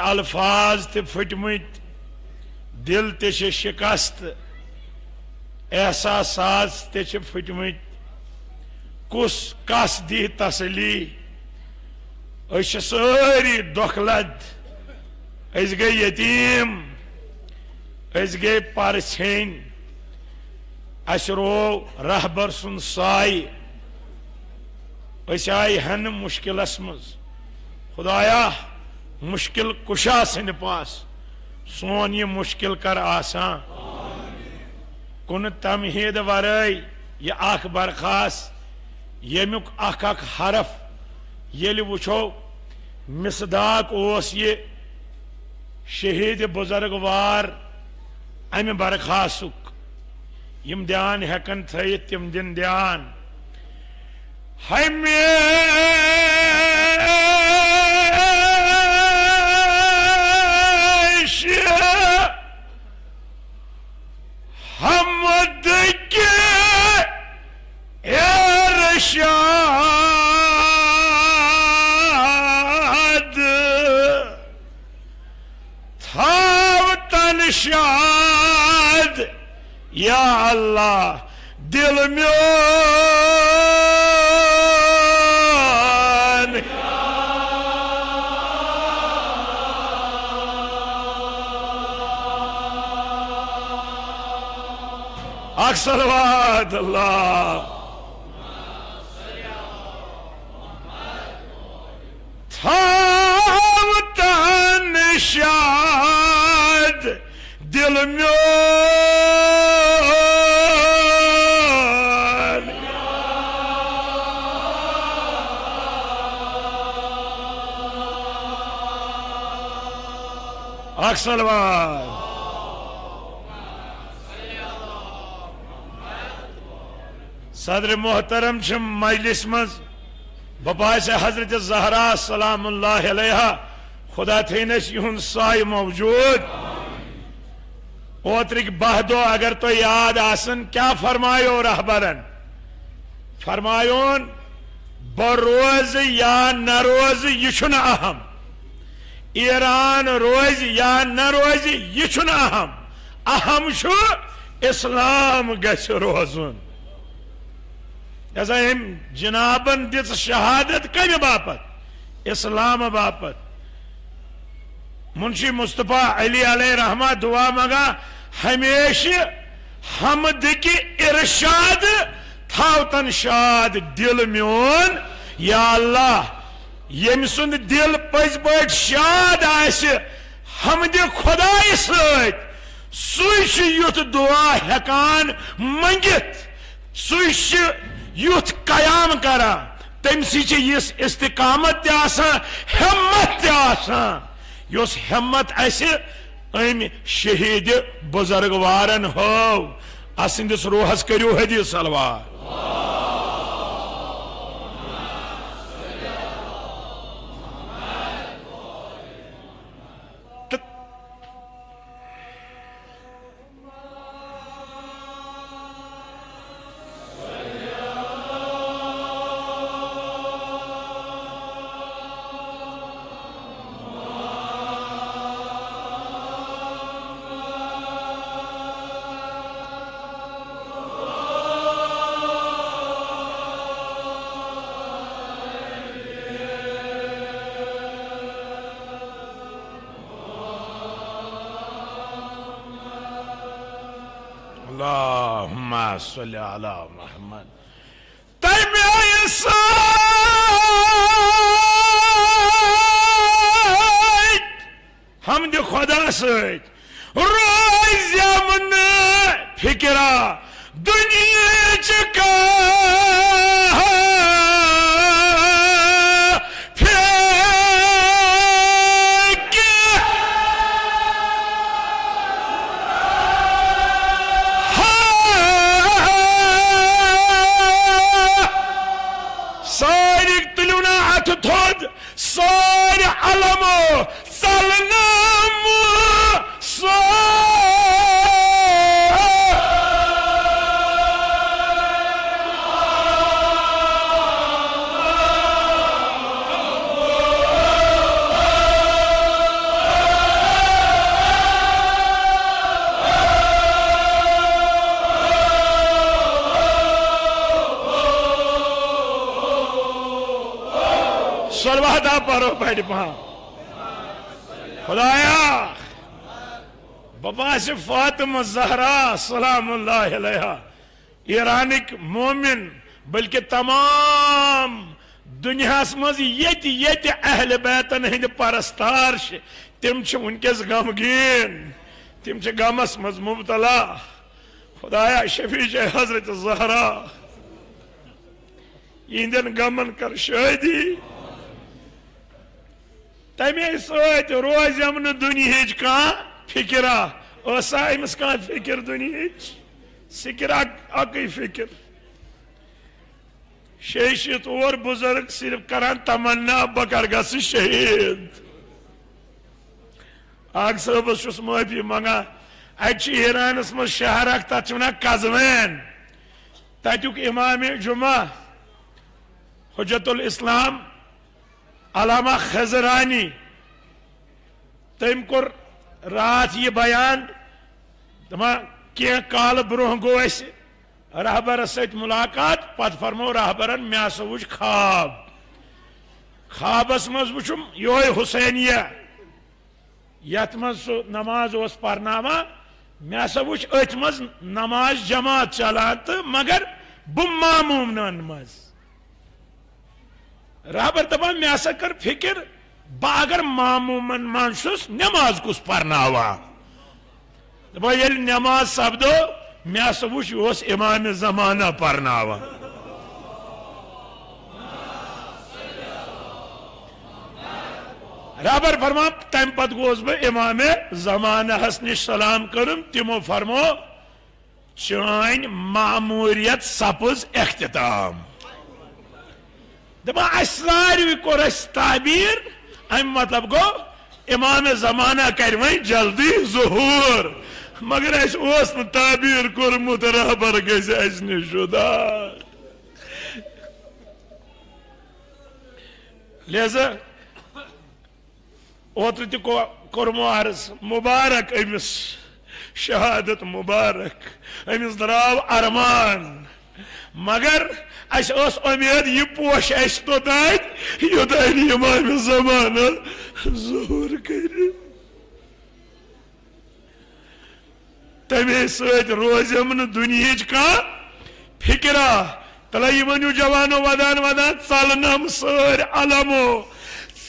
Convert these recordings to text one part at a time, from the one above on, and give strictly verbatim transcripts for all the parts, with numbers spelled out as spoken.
الفاظ تہِ پھٕٹمٕتۍ، دل تہِ چھِ شکست، احساسات تہِ چھِ پھٕٹمٕتۍ۔ کُس کس دی تسلی؟ أسۍ چھِ سٲری دۄکھٕ لد، أسۍ گٔے یتیٖم، أسۍ گٔے پرژھیٚنۍ، اسہِ روو رہبر سُنٛد سایہِ، أسۍ آیہِ ہنہٕ مُشکلس منٛز۔ خدایا، مُشکل کُشا سٕنٛدِ پاس سون یہِ مُشکل کر آسان۔ کُنہِ تمہیٖد ورٲے یہِ اکھ برخاست، ییٚمیُک اکھ اکھ حرف ییٚلہِ وٕچھو، مصداق اوس یہِ شہیٖد بزرگوار امہِ برخاستُک۔ یِم دیان ہیٚکن تھٲیِتھ، تِم دِن دیان۔ ہمیشہ حمد کے ارشاد تھاو تن شاد، یا اللہ، دل میون۔ اکھ صلوات اللہ۔ تھاو تن شاد دل میون۔ اکھ صلوات۔ صدر محترم چھِ مجلس منٛز بپاسِ حضرت زہرا سلام اللہ علیہا، خدا تھٲینس یِہُنٛد سایہِ موجود۔ اوترٕکۍ باہ دۄہ اگر تۄہہِ یاد آسن، کیٛاہ فرمایو رہبرن؟ فرمایون، بہٕ روزٕ یا نہ روزٕ، یہِ چھُنہٕ اہم۔ ایران روزِ یا نہ روزِ، یہِ چھُنہٕ اہم۔ اہم چھُ اسلام گژھِ روزُن۔ یۄس زن أمۍ جنابن دِژ شہادت کمہِ باپتھ؟ اسلام باپتھ۔ منشی مصطفیٰ علی علیہ رحمہ دعا منگا، ہمیشہ حمد کہ ارشاد تھاو تن شاد دل میون۔ یا اللہ، ییٚمہِ سُنٛد دل پٔزۍ پٲٹھۍ شاد آسہِ حمدِ خدایہِ سۭتۍ، سُے چھُ یُتھ دعا ہٮ۪کان منٛگِتھ، سُے چھُ یُتھ قیام کران، تٔمۍ سٕے چھِ یِژھ استقامت تہِ آسان، ہمت تہِ آسان، یۄس ہمت اَسہِ أمۍ شہیٖد بزرگوارن ہٲو۔ اسٕنٛدِس روحس کٔرِو حدیث صلوات۔ اللہم صل علی محمد۔ تمے سۭتۍ حمدِ خدا سۭتۍ روزٮ۪م نہٕ فِکرا دُنیاہٕچ کانٛہہ فِکر۔ سٲری تُلِو نا اَتھٕ تھوٚد، سٲری علمو ژلنہٕ مُہ سٲ۔ پرو بڑِ پہم۔ خدایا، بہٕ باسہِ فاطمہ زہرا سلام اللہ علیہا، ایرانٕکۍ مومن، بلکہ تمام دنیاہس منٛز ییٚتہِ ییٚتہِ اہل بیتن ہٕنٛدۍ پرستار چھِ، تِم چھِ وٕنکیٚس غمگیٖن، تِم چھِ غمس منٛز مبتلا۔ خدایا، شفیع جاے حضرت زہرا، یِہنٛدٮ۪ن غمن کر شٲدی۔ تمے سۭتۍ روزٮ۪م نہٕ دُنیہٕچ کانٛہہ فکرا۔ ٲسا أمِس کانٛہہ فکر دُنیہٕچ؟ سکرا اکٕے فکر۔ شیٚیہِ شیٖتھ وُہُر بُزرگ صرف کران تمنا، بہٕ کر گژھٕ شہیٖد۔ آغہٕ صٲبس چھُس معٲفی منگان۔ اتہِ چھِ ایرانس منٛز شہر اکھ، تتھ چھِ ونان قزوین۔ تتیُک امام جمعہ، حجت الاسلام، علامہ خضرانی، تٔمۍ کوٚر راتھ یہِ بیان۔ دپان، کینٛہہ کالہٕ برونٛہہ گوٚو اَسہِ رہبرس سۭتۍ ملاقات، پتہٕ فرموو رہبرن، مےٚ ہسا وُچھ خواب۔ خوابس منٛز وُچھُم یِہوٚے حسینیہ، یتھ منٛز سُہ نماز اوس پرناوان، مےٚ ہسا وُچھ أتھۍ منٛز نماز جماعت چلان، تہٕ مگر بہٕ معمومنن منٛز۔ رہبر دپان، مےٚ ہسا کٔر فکر، بہٕ اگر معمومن منٛز چھُس، نماز کُس پرناوان؟ دپان، ییٚلہِ نماز سپدو، مےٚ ہسا وُچھ، یہِ اوس امام زمانہ پرناوان۔ رہبر فرمان، تمہِ پتہٕ گوس بہٕ امام زمانہس نِش سلام کٔرٕم، تِمو فرمو، چٲنۍ مأموریت سپٕز اختتام۔ دپان، اسہِ ساروی کوٚر اسہِ تعبیر، اَمہِ مطلب گوٚو، امام زمانہ کرِ وۄنۍ جلدی ظہور، مگر اسہِ اوس نہٕ تعبیر کوٚرمُت، رہبر گژھِ اسہِ نِش جدا۔ لہذا اوترٕ تہِ کو-، کوٚرمو عرض، مبارک أمِس، شہادت مبارک، أمِس درٛاو ارمان، مگر اسہِ ٲس اُمید یہِ پوشہِ اسہِ توٚتانۍ، یوٚتانۍ امام زمانہ ظہور کرِ۔ تمے سۭتۍ روزٮ۪م نہٕ دُنیہٕچ کانٛہہ فکرا۔ تلے یہِ ؤنِو جوانو، ودان ودان، ژلنم سٲرۍ علمو،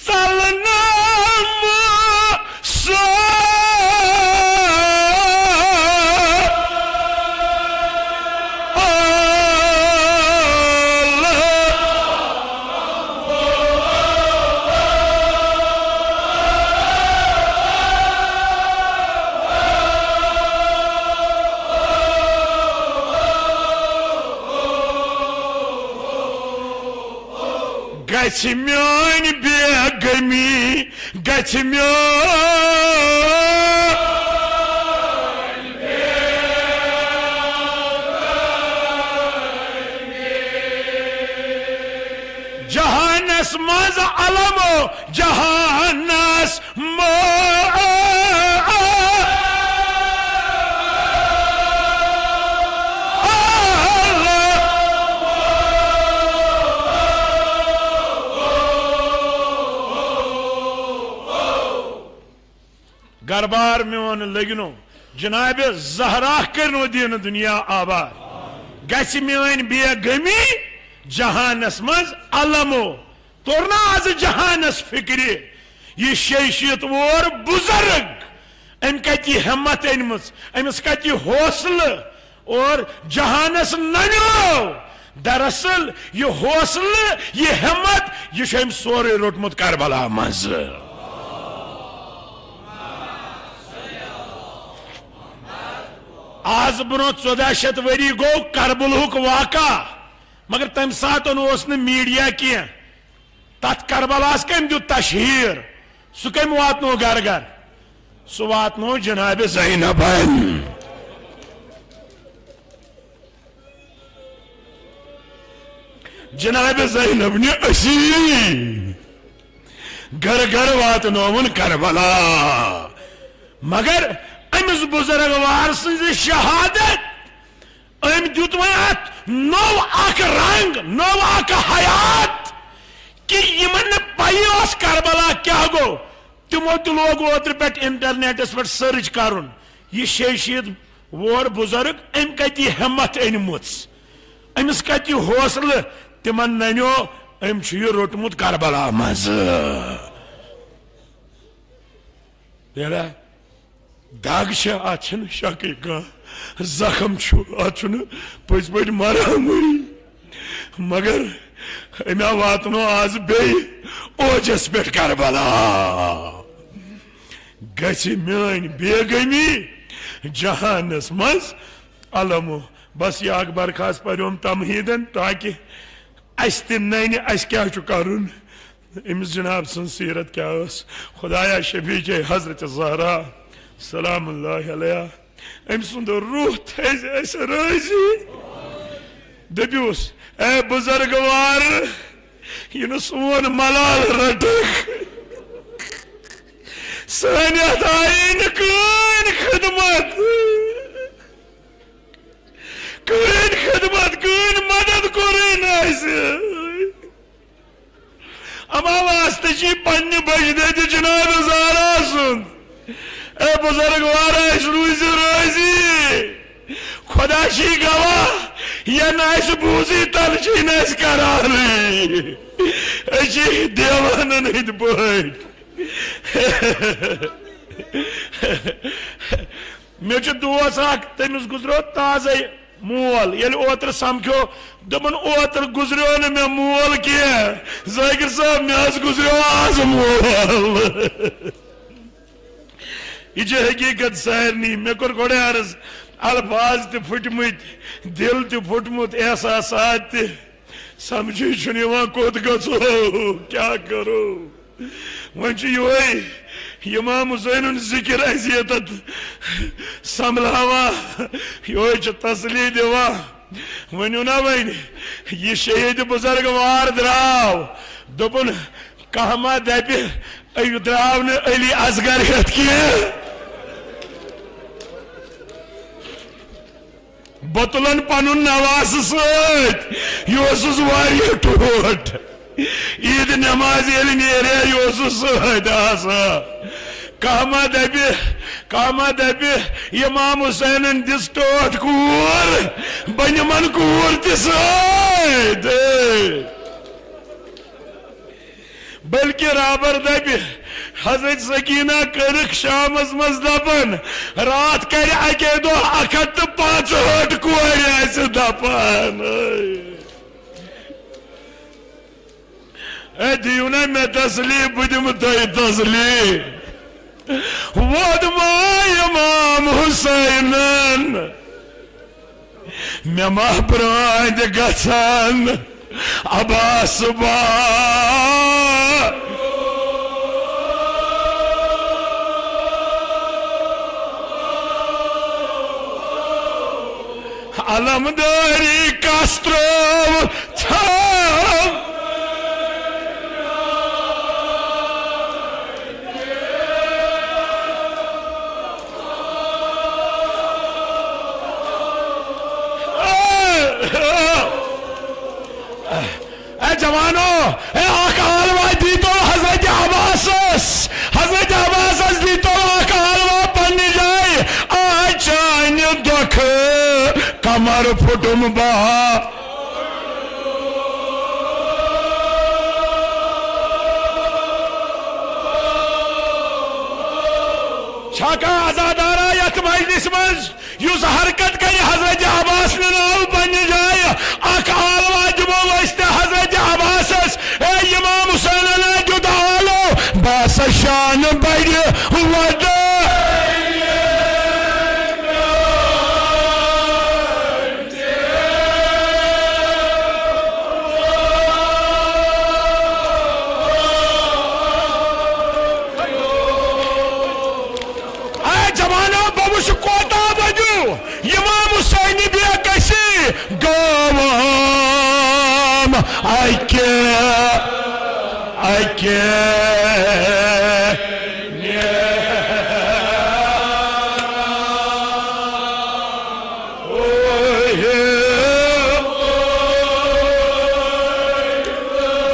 ژلنم سٲرۍ۔ گژھِ میٲنۍ بے غمی، گژھِ میٲنۍ جہانس منٛز علمو، جہانس منٛز۔ گربار میون لگنو، جناب زہرا کرنو دین دنیا آباد۔ گژھِ میٲنۍ بے غمی جہانس منٛز علمو۔ توٚر نہ از جہانس فکرِ، یہِ شیٚیہِ شیٖتھ وُہُر بُزرگ، أمۍ کتہِ یہِ ہمت أنمٕژ، أمِس کتہِ یہِ حوصلہٕ؟ اور جہانس نہ مِلیو۔ دراصل یہِ حوصلہٕ، یہِ ہمت، یہِ چھُ أمۍ سورُے روٚٹمُت کربلا منٛز۔ آز برونٛہہ ژۄداہ شیٚتھ ؤری گوٚو کربلہُک واقعہ، مگر تمہِ ساتہٕ اوس نہٕ میڈیا کینٛہہ۔ تتھ کربلاہس کٔمۍ دیُت تشہیر؟ سُہ کٔمۍ واتنو گرٕ گرٕ؟ سُہ واتنو جناب زینبن۔ جناب زینب نہِ اسی گرٕ گرٕ واتنووُن کربلا۔ مگر أمِس بزرگوار سٕنٛزِ شہادت، أمۍ دیُت وۄنۍ اتھ نوٚو اکھ رنگ، نوٚو اکھ حیات۔ کہ یِمن نہٕ پَیی ٲس کربلا کیٛاہ گوٚو، تِمو تہِ لوگ اوترٕ پٮ۪ٹھ انٹرنیٹس پٮ۪ٹھ سٔرٕچ کرُن، یہِ شیٚیہِ شیٖتھ وُہُر بُزرگ، أمۍ کتہِ یہِ ہمت أنمٕژ، أمِس کتہِ یہِ حوصلہٕ؟ تِمن ننیو أمۍ چھُ یہِ روٚٹمُت کربلا منٛزٕ۔ ییٚلہِ دگ چھِ، اتھ چھِنہٕ شکٕے کانٛہہ، زخم چھُ، اتھ چھُنہٕ پٔزۍ پٲٹھۍ مرہمٕے، مگر أمۍ ہا واتنو آز بیٚیہِ اوجس پٮ۪ٹھ کربلا۔ گژھِ میٲنۍ بیگمی جہانس منٛز علمو۔ بس، یہِ اکھ برخاست پریوم تمہیدن، تاکہ اسہِ تہِ ننہِ اسہِ کیٛاہ چھُ کرُن۔ أمِس جناب سٕنٛز سیرت کیٛاہ ٲس؟ خدایا، شفیع حضرت زہرا سلام اللہ علیہ، أمۍ سُنٛد روح تھٲیزِ اَسہِ رٲضی۔ دٔپِوس، اے بُزرگوار، یہِ نہٕ سون ملال رٹکھ، سٲنۍ یتھ آیی نہٕ کٕہٕنۍ خدمت، کٕہٕنۍ خدمت، کٕہٕنۍ مدد کوٚرُے نہٕ اَسہِ۔ اما واسطہٕ چھی پننہِ بجدِ تہِ جناب زہرا سُنٛد۔ اے بُزرگوار، اَسہِ روٗزِ رٲضی۔ خدا چھی گواہ، یہِ نہٕ اَسہِ بوٗزٕے تَلہٕ چھی نہٕ اَسہِ قرارٕے۔ أسۍ چھی دیوانن ہٕنٛدۍ پٲٹھۍ۔ مےٚ چھُ دوس اکھ، تٔمِس گُزریو تازَے مول۔ ییٚلہِ اوترٕ سمکھیو، دوٚپُن، اوترٕ گُزریو نہٕ مےٚ مول کینٛہہ۔ ذٲکِر صٲب، مےٚ حظ گُزریو آز مول۔ یہِ چھِ حقیٖقت سارنٕے۔ مےٚ کوٚر گۄڈَے عرض، الفاظ تہِ پھٕٹمٕتۍ، دِل تہِ پھُٹمُت، احساسات تہِ۔ سمجھے چھُنہٕ یِوان، کوٚت گژھو، کیٛاہ کرو؟ وۄنۍ چھُ یِہوٚے امام حسینُن ذکر اَسہِ ییٚتٮ۪تھ سنبھلاوان، یِہوٚے چھُ تسلی دِوان۔ ؤنِو نا وۄنۍ، یہِ شہیٖد بُزرگ وار درٛاو، دوٚپُن، کانٛہہ ما دَپہِ، أمۍ درٛاو نہٕ علی اصغر ہٮ۪تھ کینٛہہ؟ بہٕ تُلن پنُن نواسہٕ سۭتۍ، یہِ اوسُس واریاہ ٹوٹھ۔ عیٖد نٮ۪مازِ ییٚلہِ نیرِ ہا، یہِ اوسُس سۭتۍ آسان۔ کانٛہہ ما دَپہِ، کانٛہہ ما دَپہِ، امام حسینن دِژ ٹوٹھ کوٗر، بہٕ نِمن کوٗر تہِ سۭتۍ۔ بلکہ رابر دپہِ، حضرت سکینہ کٔرٕکھ شامس منٛز دفن، راتھ کرِ اکے دۄہ اکھ ہتھ تہٕ پانٛژہٲٹھ کورِ آسہِ دفن۔ اے، دِیِو نا مےٚ تسلی، بہٕ دِمہٕ تۄہہِ تسلی۔ ووت ما امام حسینن مےٚ ما برٛانٛدِ گژھن عباس با۔ علمدٲری کس ترٲو ژھاو۔ اے جوانو، اے اکھ عالمہ دیتو حضرت عباسس، حضرت عباسس دیتو اکھ عالمہ پننہِ جایہِ۔ آ چانہِ دۄکھٕ کمر پھُٹُم با۔ چھا کانٛہہ عزادارا یتھ مجلس منٛز یُس حرکت کرِ حضرت عباس نِناو پننہِ جایہِ؟ اکھ آل واجبو ؤسۍ تہِ حضرت عباسس، اے امام حسینن دیُت آلو، باسا شان بڑِ وۄدٲے۔ اے جوانو، بہٕ وٕچھٕ کوتاہ بجو امام حسینہِ بے کسی گوم اکہِ، اکہِ۔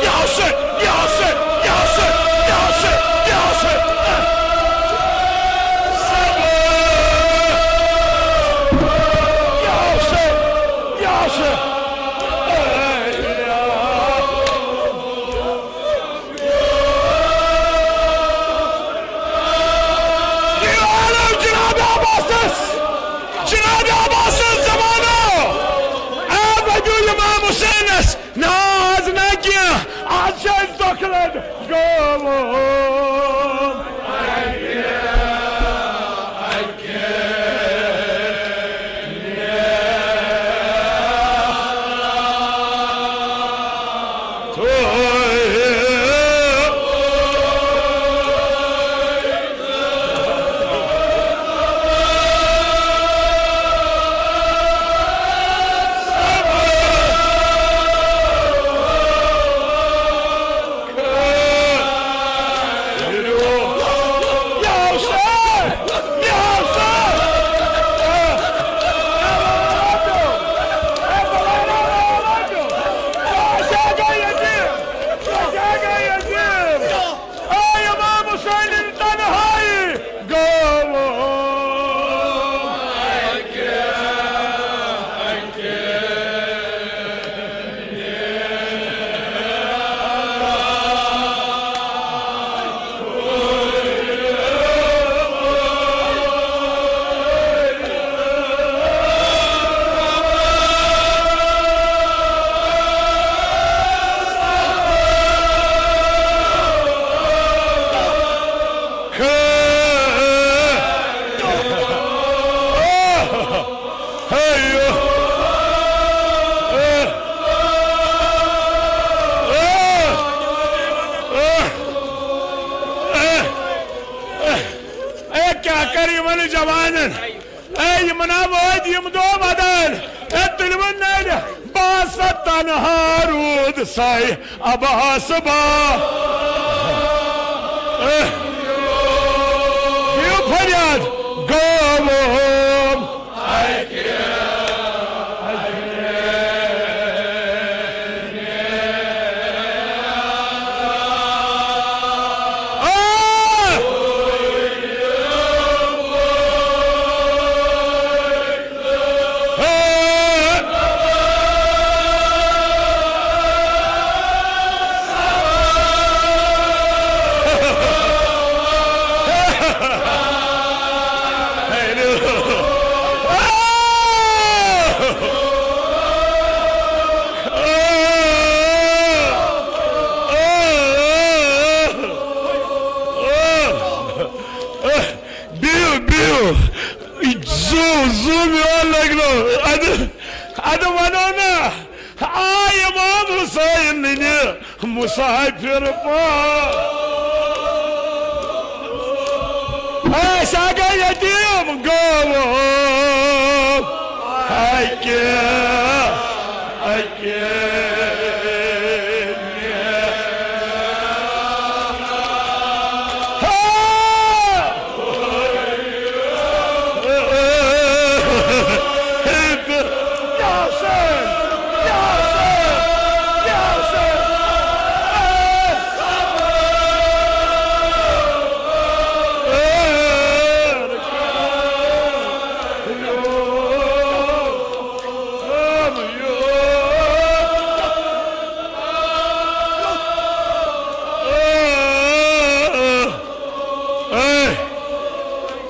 یہِ آو سُہ، یہِ جناب عباسس زمانہٕ۔ اے ؤنِو امام حسینس، نہ آز نہ کینٛہہ، آز چھِ أسۍ دۄکھٕ لد گٲوٕ۔ اے امام حسین تنہائی گوٚو۔ اے کیٛاہ کَرِ یِمَن جوانَن؟ اے یِمَن ہا وٲتۍ یِم دۄہ بدل۔ اے تُلِوُن نَرِ، بہٕ ہسا تنہا روٗد سَے عباس با۔ اے، یہِ فریاد گوٚوُم۔ بِہِو، بِہِو۔ زُو، زُو میون لٔگۍ نو۔ اَدٕ، اَدٕ وَنو نا، آے امام حسین نِنہِ مسافر پا۔ أسۍ ہا گٔے یتیٖم گٲوٕ۔ اَکہِ، اَکہِ۔ اے،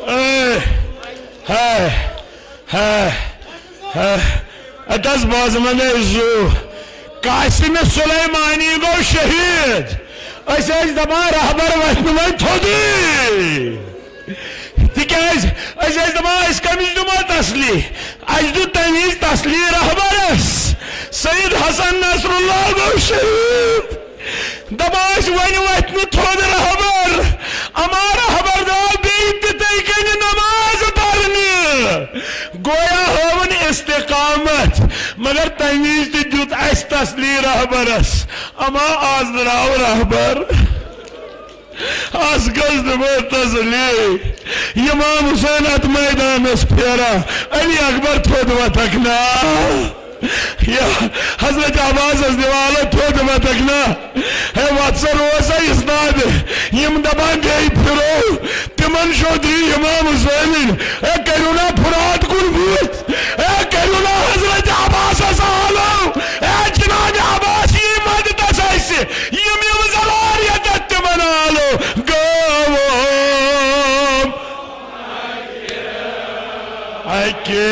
اے، ہاے، ہاے، ہاے۔ اَتہِ حظ بوزٕ مےٚ زُو۔ قاسم سلیمانی گوٚو شہیٖد۔ أسۍ ٲسۍ دَپان رہبر وَتھِ نہٕ وۄنۍ تھوٚدُے۔ تِکیٛازِ أسۍ ٲسۍ دَپان أسۍ کٔمِس دِمو تسلی؟ اَسہِ دیُت تَمہِ وِزِ تسلی رہبرس۔ سید حسن نصراللہ گوٚو شہیٖد۔ دپان ٲسۍ، وۄنۍ وۄتھِ نہٕ تھوٚد رہبر، اما رہبر درٛاو بیٚیہِ تِتھَے کٔنۍ نماز پرنہِ۔ گویا ہٲوٕن استقامت، مگر تَمہِ وِزِ تہِ دیُت اَسہِ تسلی رہبرس، اما آز درٛاو رہبر۔ آز کس دِمو تسلی؟ امام حسین اتھ میدانس پھیران، علی اکبر تھوٚد وۄتھکھ نا۔ یا حضرت عباسس دیوالو تھوٚد وۄتھکھ نا۔ ہے وۄتھ سا روز سا استاد۔ یِم دپان بیٚیہِ پھرو، تِمن شودری امام حسینٕنۍ۔ ہے کٔرِو نا فرات کُن بُتھ۔ ہے کٔرِو نا حضرت عباسس آلو۔ ہے جناب عباس یی مددس اسہِ۔ یِم یِم زلار یتتھ تِمن آلو گٲوو۔ اے اکے۔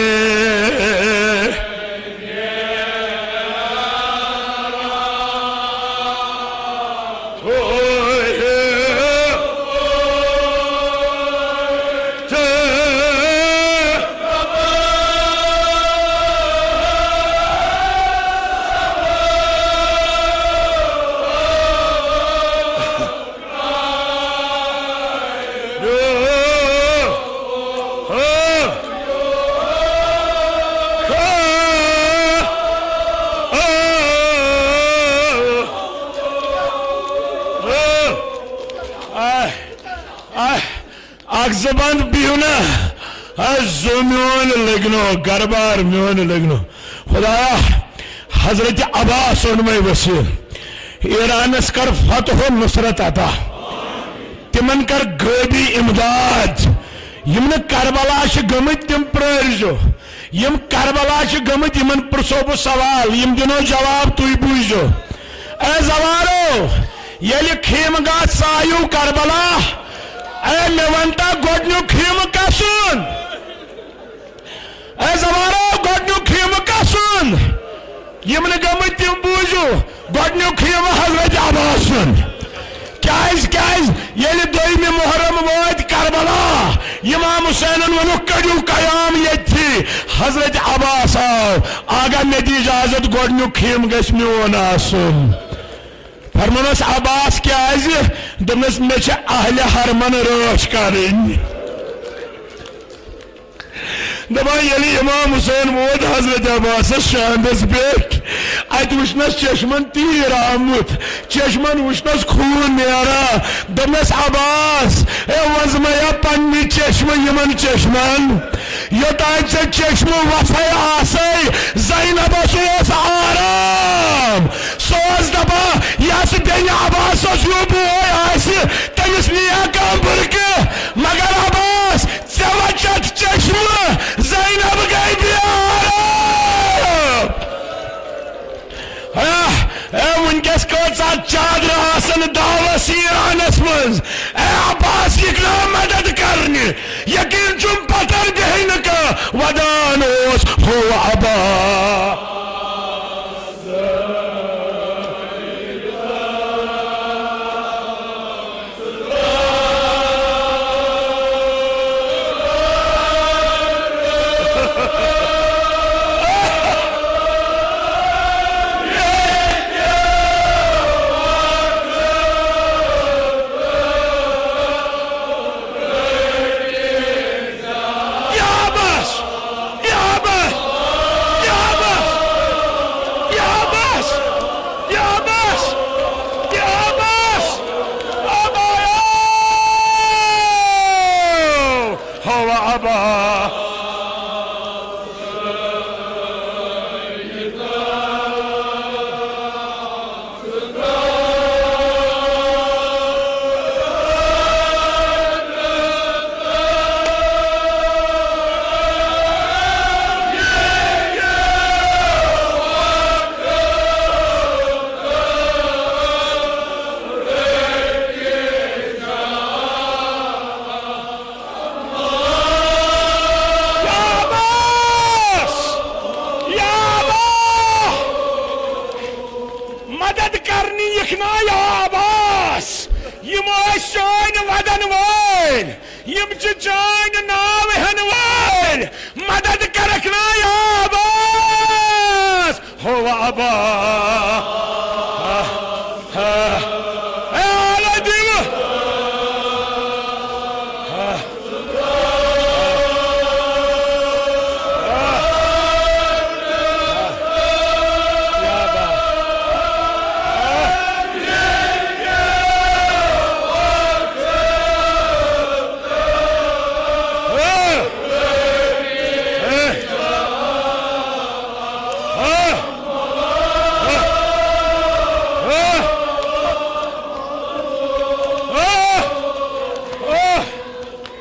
اکھ زبان بِہِو نا، اے زُو میون لٔگنو، گرٕ بار میون لٔگنو۔ خدایا، حضرت عباس اوٚن مےٚ وسیٖل، ایرانس کر فتح و نصرت عطا، تِمن کر غٲبی امداد۔ یِم نہٕ کربلا چھِ گٔمٕتۍ، تِم پرٲرۍزیو۔ یِم کربلا چھِ گٔمٕتۍ، یِمن پرژھو بہٕ سوال، یِم دِنو جواب، تُہۍ بوٗزِو۔ اے زوارو، ییٚلہِ خیمہٕ گاہ ژایِو کربلا، اے مےٚ وَن تا گۄڈٕنیُک خیمہٕ کَسُن؟ اے زوارو، گۄڈٕنیُک خیمہٕ کَسُن؟ یِم نہٕ گٔمٕتۍ، تِم بوٗزِو۔ گۄڈٕنیُک خیمہٕ حضرت عباس سُنٛد۔ کیٛازِ، کیٛازِ؟ ییٚلہِ دوٚیمہِ محرم وٲتۍ کربلا، امام حسینن ووٚنُکھ، "کٔڑِو قیام ییٚتھی۔" حضرت عباس آو، "آقا، مےٚ دِ اجازت، گۄڈٕنیُک خیمہٕ گژھِ میون آسُن۔" فرمونس، "عباس، کیٛازِ؟" دوٚپنس، "مےٚ چھِ اہلِ حرمن رٲچھ کرٕنۍ۔" دپان، ییٚلہِ امام حسین ووت حضرت عباسس شاندس پٮ۪ٹھ، اتہِ وٕچھنس چشمن تیٖر آمُت، چشمن وٕچھنس خوٗن نیران۔ دوٚپنس، "عباس، اے وۄزمیا پننہِ چشمہٕ یِمن چشمن، یوٚتام ژےٚ چشمہٕ وۄژھے آسے۔" زینبس اوس آرام، سُہ اوس دپان، یس بیٚنہِ عباسس ہیوٗ بوے آسہِ، تٔمِس نِیا کانٛہہ بُرکہٕ۔ مگر عباس، ژےٚ وچتھ چشمہٕ، زینب گٔے بے آرام۔ آہ، اے، وٕنکیٚس کۭژاہ چادرٕ آسن دعوس ایرانس منٛز۔ اے عباس، یہِ کانٛہہ مدد کرنہِ، یقین چھُم پتھر بیہہِ نہٕ کانٛہہ۔ ودان اوس ہو عباس۔ یا عباس! یا عباس! یا عباس! یا عباس! یا عباس! یا عباس! ابا! ہو ابا! یا عباس! یا عباس! مدد کرنہِ یِکھ نا یا عباس، یِم ٲسۍ چٲنۍ ودن وٲلۍ، یِم چھِ چٲنۍ ناو ہٮ۪ن وٲلۍ، مدد کرکھ نا یا عباس۔ ہو عباس۔ اے آلہ دِل۔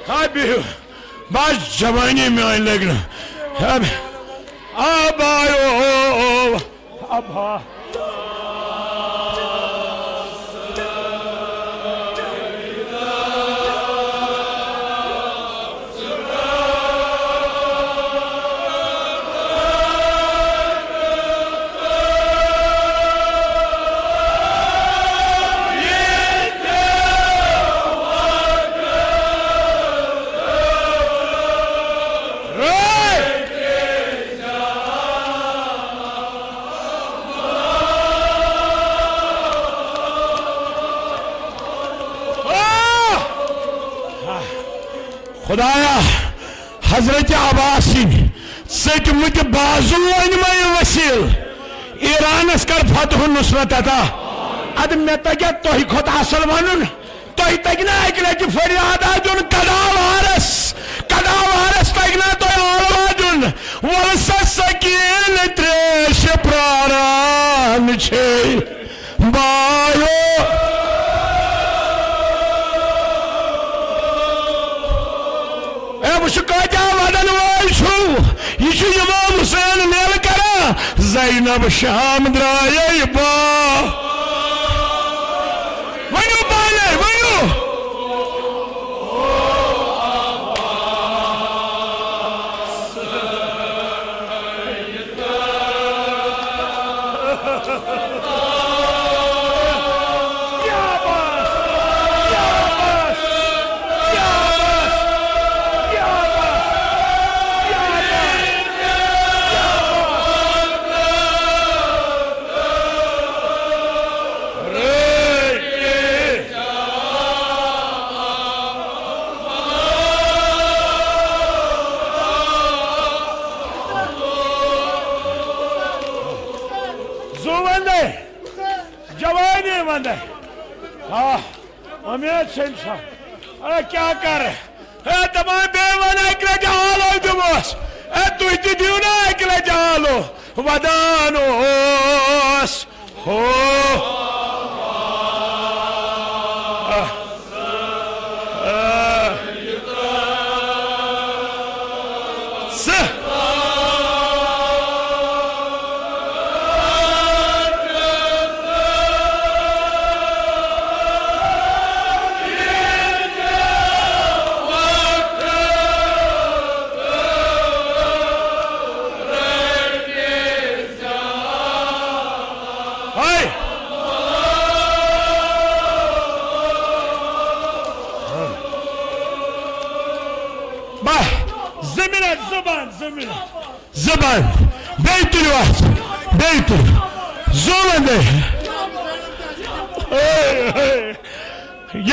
ہا بِہِو۔ بس جوانی میٲنۍ لٔگۍ نہٕ۔ ہا بِ-، آ بایو، آ بھا۔ خدایا، حضرت عباس سٕنٛدۍ ژٔٹۍ مٕتۍ بازو أنۍ مےٚ وسیٖل، ایرانس کر فتح و نصرت عطا۔ ادٕ مےٚ تگیا تۄہہِ کھۄتہٕ اصل ونُن؟ تۄہہِ تگہِ نا اکہِ لٹہِ فریادا دیُن کداوارس؟ کداوارس تگہِ نا تۄہہِ آلوا دیُن؟ وَلہٕ سا سکیٖن تریش پراران چھے بایو۔ اے، وٕچھ کٲتیٛاہ ودن وٲلۍ چھِو۔ یہِ چھُ امام حسین میلہٕ کران۔ زینب شام درٛایے با۔ ؤنِو پانے، ؤنِو۔ زُو وندے، جوانی وندے۔ آہ، اُمید چھِ اِنسان۔ اے، کیٛاہ کَرٕ؟ اے، دَپان بیٚیہِ وَن اَکہِ لَٹہِ آلو دِموس۔ اے، تُہۍ تہِ دِیِو نا اَکہِ لَٹہِ آلو۔ وَدان اوس۔ ہو۔ آہ۔ آہ۔ ژٕ۔ ہاے۔ بہہ۔ زٕ منٹ، زٕ بند، زٕ منٹ۔ زٕ بند۔ بیٚیہِ تُلِو اَتھ۔ بیٚیہِ تُلِو۔ زٕ وندے۔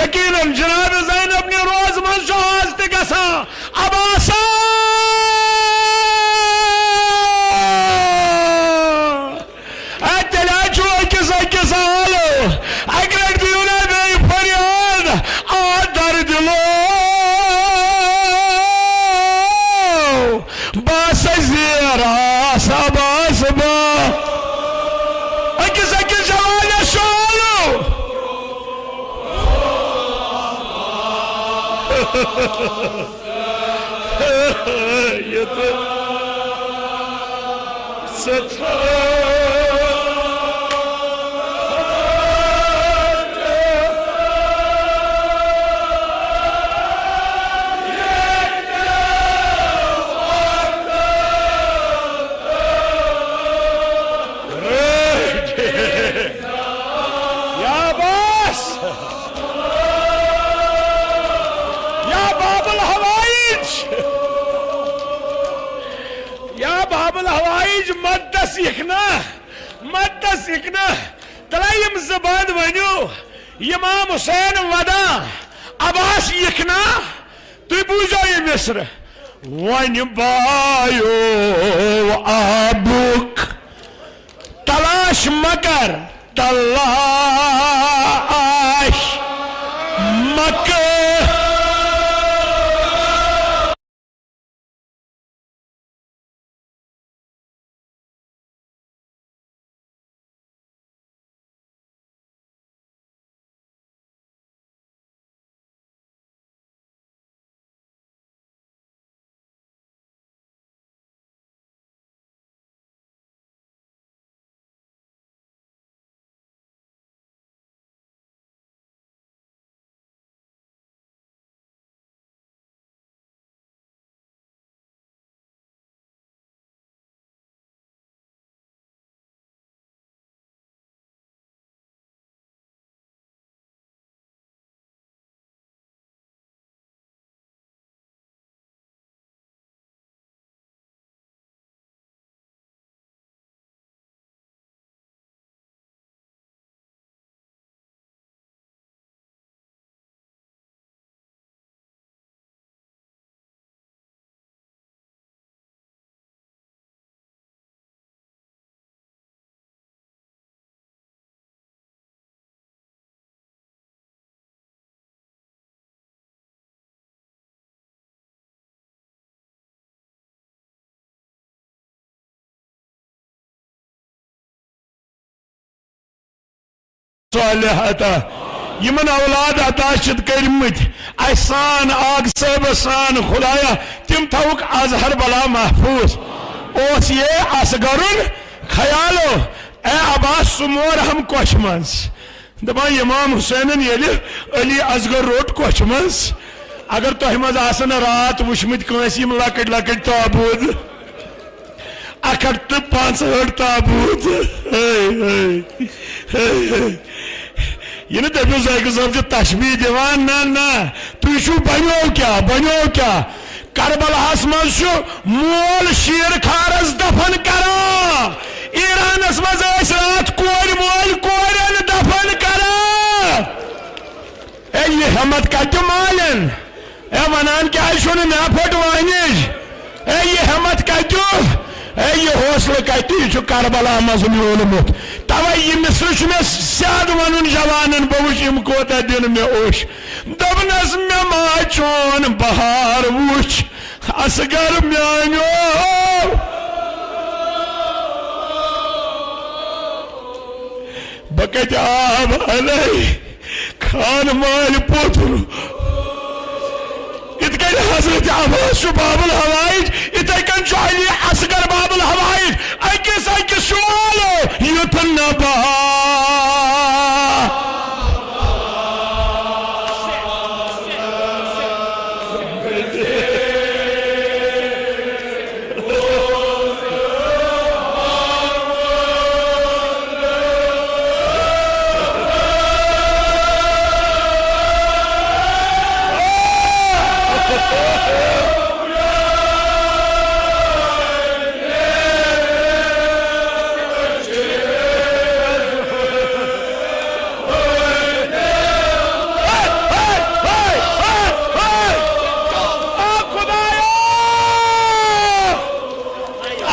یقیناً جناب زینب نہِ روز منٛز چھُ آز تہِ گژھان۔ عباسا! اے تیٚلہِ ہا چھُ أکِس أکِس آلو، اَکہِ لَٹہِ دِیِو نا بیٚیہِ فریاد، آ دَرٕ دِلو، بہٕ ہسا زیر آس عباس با۔ أکِس أکِس جوانَس چھُ آلو۔ یہِ تہٕ ستھرا۔ یا عباس! یا باب الحوائج! یا باب الحوائج، مدس یکنا، مدس یکنا۔ تلا یم زبان ونیو، امام حسین ودا، عباس یکنا۔ تُہۍ بوٗزِو یہِ مصرٕ۔ وۄنۍ بایو آبُک تلاش مکر، تلاش مکر۔ صالحتا۔ یمن اولاد عطا چھِتھ کٔرمٕتۍ اسہِ سان، آغا صٲبس سان، خدایا، تِم تھاوُکھ از ہر بلا محفوظ۔ اوس یہِ اصغرُن خیالو، اے عباس، سُہ مور ہم کۄچھِ منٛز۔ دپان، امام حسینن ییٚلہِ علی اصغر روٚٹ کۄچھِ منٛز، اگر تۄہہِ منٛز آسن راتھ وٕچھمٕتۍ کٲنٛسہِ یِم لۄکٕٹۍ لۄکٕٹۍ تابوٗت، اکھ ہتھ تہٕ پانٛژہٲٹھ تابوٗت۔ ہے، ہے، ہے، ہے۔ یہِ نہٕ دٔپِو زٲکِر صٲب چھُ تشبیہ دِوان، نہ، نہ۔ تُہۍ چھِو بنیو کیٛاہ، بنیو کیٛاہ؟ کربلاہس منٛز چھُ مول شیر خارس دفن کران۔ ایرانس منٛز ٲسۍ راتھ کورِ مٲلۍ کورٮ۪ن دفن کران۔ اے، یہِ ہمت کتہِ مالٮ۪ن؟ اے، ونان کیازِ چھُنہٕ مےٚ پھٔٹ وٲنِج؟ اے، یہِ ہمت کتہِ؟ اے، یہِ حوصلہٕ کتہِ؟ یہِ چھُ کربلا منٛز میوٗلمُت۔ توے یہِ مصرٕ چھُ مےٚ زیادٕ ونُن جوانن، بہٕ وٕچھ یِم کوتاہ دِن مےٚ اوٚش۔ دوٚپنس، مےٚ ما چون بہار وٕچھ، اصغر میانیو۔ بہٕ کتہِ آو علی خان مالۍ پوتُر؟ یِتھ کٔنۍ حضرت عباس چھُ باب الحوائج، یِتھے کٔنۍ چھُ علی اصغر باب الحوائج۔ أکِس أکِس چھُ والو یُتھ نہ بہار۔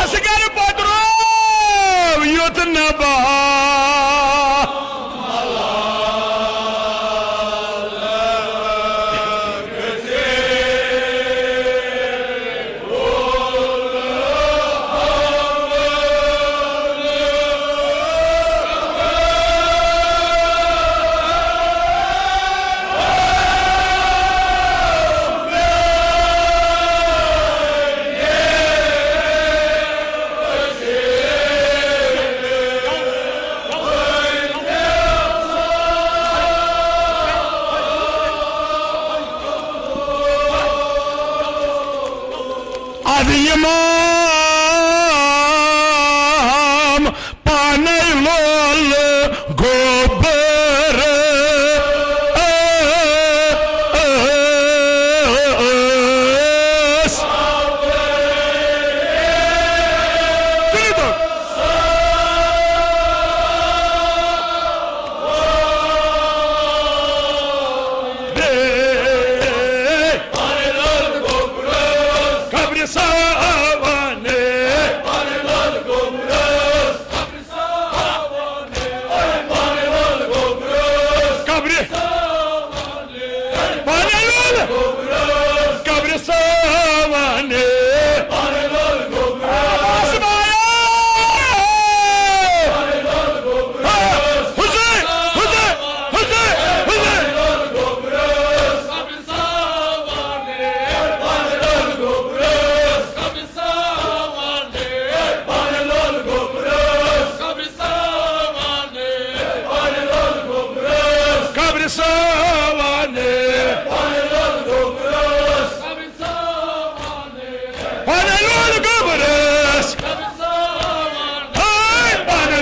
اصغر پترو یُتھ نہ بہار۔ ادٕ امام پانے لول گوبر۔ قبرِ ساوانِ۔ قبرِ۔ پانے لول۔ قبرِ ساوانِ۔ آسمایا۔ حسین، حسین، حسین، حسین۔ قبرِ ساوانِ۔ پانے لول گوبرس۔ ہے، پانے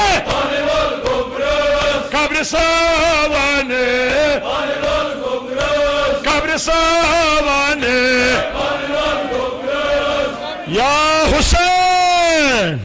لول گوبرس۔ قبرِ ساوانِ۔ قبرِ ساوانِ۔ قبرِ ساوانِ۔ یا حسین۔